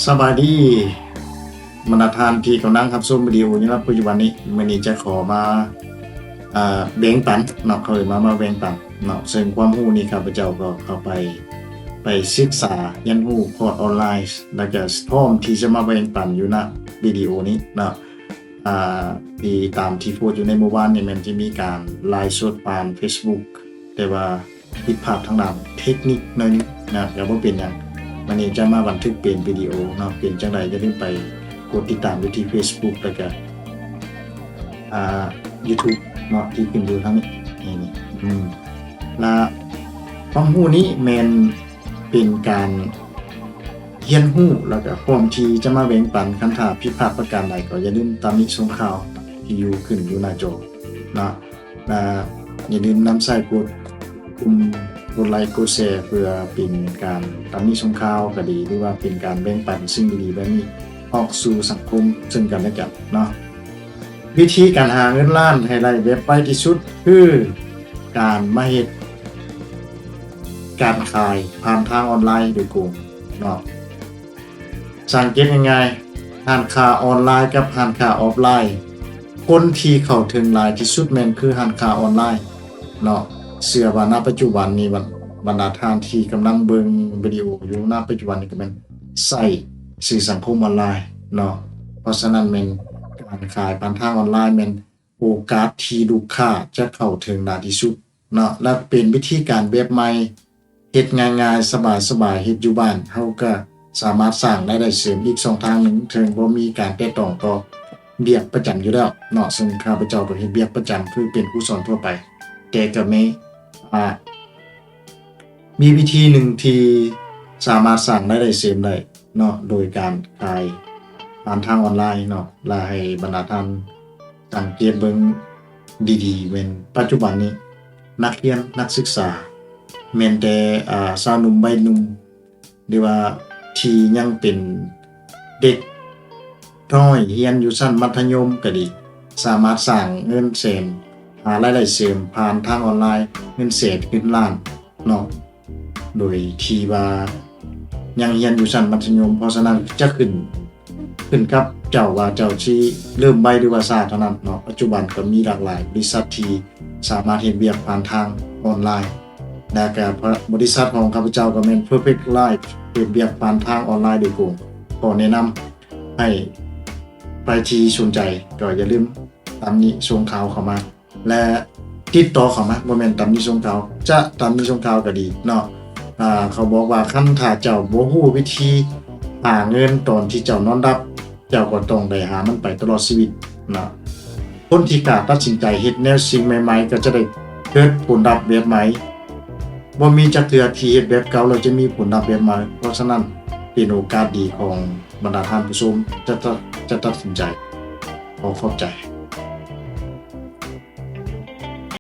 ສະບາຍດີ ບັນດາທ່ານທີ່ກຳລັງຮັບຊົມວິດີໂອຢູ່ນະປັດຈຸບັນນີ້. ມື້ນີ້ຈະຂໍມາ ເອີ ແບ່ງປັນເນາະ, ເຂົາເອີ້ນວ່າມາແບ່ງປັນເນາະ, ເຊິ່ງຄວາມຮູ້ນີ້ຂ້າພະເຈົ້າກໍເຂົ້າໄປ ໄປສຶກສາຮຽນຮູ້ຄອດອອນລາຍ ແລ້ວກໍພ້ອມທີ່ຈະມາແບ່ງປັນຢູ່ນະວິດີໂອນີ້ເນາະ. ອ່າ ທີ່ຕາມທີ່ໂພສຢູ່ໃນມື້ວານນີ້ແມ່ນຈະມີການໄລຟ໌ສົດຜ່ານເຟສບຸກ ແຕ່ວ່າ ຜິດພາດທາງດ້ານເທັກນິກໜ້ອຍໜຶ່ງນະ ກໍບໍ່ເປັນຫຍັງ. ມື້ນີ້ຈະມາບັນທຶກເປັນວິດີໂອເນາະ, ເປັນຈັ່ງໃດຢ່າລືມໄປກົດຕິດຕາມຢູ່ທີ່ເຟສບຸກ ແລ້ວກະ ອ່າ ຢູທູບເນາະ ທີ່ຂຶ້ນຢູ່ທາງນີ້ ນີ້ ນີ້ ອືມ ລະຄວາມຮູ້ນີ້ແມ່ນເປັນການຮຽນຮູ້ ແລ້ວກະພ້ອມທີ່ຈະມາແບ່ງປັນ. ຄັນຖ້າຜິດພາດປະການໃດກໍຢ່າລືມຕຳໜິຊົມຂ່າວທີ່ຢູ່ ຂຶ້ນຢູ່ໜ້າຈໍເນາະ. ແລະ ຢ່າລືມນຳໃຊ້ກົດປຸ່ມກົດໄລກົດແຊ ເພື່ອເປັນການຕຳໜິຊົມຂ່າວກໍດີ ຫຼືວ່າເປັນການແບ່ງປັນສິ່ງດີໆແບບນີ້ອອກສູ່ສັງຄົມເຊິ່ງກັນແລະກັນເນາະ. ວິທີການຫາເງິນລ້ານໃຫ້ໄດ້ແບບໄວທີ່ສຸດ ຄືການມາເຮັດການຂາຍຜ່ານທາງອອນລາຍໂດຍກົງເນາະ. ສັງເກດງ່າຍໆ ຮ້ານຄ້າອອນລາຍກັບຮ້ານຄ້າອອຟລາຍ ຄົນທີ່ເຂົ້າເຖິງຫຼາຍທີ່ສຸດແມ່ນຄືຮ້ານຄ້າອອນລາຍເນາະ. ເຊື່ອວ່ານະປັດຈຸບັນນີ້ ບັນ ບັນດາທ່ານທີ່ກຳລັງເບິ່ງວິດີໂອຢູ່ນະປັດຈຸບັນນີ້ ກໍແມ່ນໃຊ້ສື່ສັງຄົມອອນລາຍເນາະ. ເພາະສະນັ້ນແມ່ນການຂາຍຜ່ານທາງອອນລາຍແມ່ນໂອກາດທີ່ລູກຄ້າຈະເຂົ້າເຖິງຫຼາຍທີ່ສຸດເນາະ ແລະ ເປັນວິທີການແບບໃໝ່ ເຮັດງ່າຍໆ ສະບາຍໆ ເຮັດຢູ່ບ້ານ ເຮົາກໍສາມາດສ້າງລາຍໄດ້ເສີມອີກຊ່ອງທາງໜຶ່ງ ເຖິງບໍ່ມີການແຕະຕ້ອງຕໍ່ວຽກປະຈຳຢູ່ແລ້ວເນາະ. ເຊິ່ງຂ້າພະເຈົ້າກໍເຮັດວຽກປະຈຳຄືເປັນຄູສອນທົ່ວໄປ ແຕ່ກໍມີ ອ່າ ມີວິທີໜຶ່ງທີ່ສາມາດສ້າງລາຍໄດ້ເສີມໄດ້ເນາະ ໂດຍການຂາຍຜ່ານທາງອອນລາຍເນາະ. ລະໃຫ້ບັນດາທ່ານສັງເກດເບິ່ງດີໆ ແມ່ນປັດຈຸບັນນີ້ ນັກຮຽນນັກສຶກສາ ແມ່ນແຕ່ ອ່າ ຊາວໜຸ່ມໄວໜຸ່ມ ຫຼືວ່າທີ່ຍັງເປັນເດັກນ້ອຍຮຽນຢູ່ຊັ້ນມັດທະຍົມກໍດີ ສາມາດສ້າງເງິນແສນ ຫາລາຍໄດ້ເສີມຜ່ານທາງອອນລາຍ ເງິນແສນເງິນລ້ານເນາະ ໂດຍທີ່ວ່າຍັງຮຽນຢູ່ຊັ້ນມັດທະຍົມ. ເພາະສະນັ້ນຈະຂຶ້ນ ຂຶ້ນກັບເຈົ້າວ່າເຈົ້າຊິເລີ່ມໄວ ຫຼືວ່າຊ້າເທົ່ານັ້ນເນາະ. ປັດຈຸບັນກໍມີຫຼາກຫຼາຍບໍລິສັດທີ່ສາມາດເຮັດວຽກຜ່ານທາງອອນລາຍ ແລະ ກໍບໍລິສັດຂອງຂ້າພະເຈົ້າກໍແມ່ນ Perfect Life ເຮັດວຽກຜ່ານທາງອອນລາຍໂດຍກົງ. ຂໍແນະນຳໃຫ້ໃຜທີ່ສົນໃຈກໍຢ່າລືມຕຳໜິຊົມຂ່າວເຂົ້າມາ ແລະ ຕິດຕໍ່ເຂົ້າມາ ບໍ່ແມ່ນຕຳໜິຊົມຂ່າວ ຈະຕຳໜິຊົມຂ່າວກໍດີເນາະ. ອ່າ ເຂົາບອກວ່າ ຄັນຖ້າເຈົ້າບໍ່ຮູ້ວິທີຫາເງິນຕອນທີ່ເຈົ້ານອນຫຼັບ ເຈົ້າກໍຕ້ອງໄດ້ຫາມັນໄປຕະຫຼອດຊີວິດເນາະ. ຄົນທີ່ກ້າຕັດສິນໃຈເຮັດແນວສິ່ງໃໝ່ໆ ກໍຈະໄດ້ເກີດຜົນລັບແບບໃໝ່. ບໍ່ມີຈັກເທື່ອທີ່ເຮັດແບບເກົ່າແລ້ວຈະມີຜົນລັບແບບໃໝ່. ເພາະສະນັ້ນ ເປັນໂອກາດດີຂອງບັນດາທ່ານຜູ້ຊົມ ຈະ ຈະ ຈະຕັດສິນໃຈ. ຂໍຂອບໃຈ.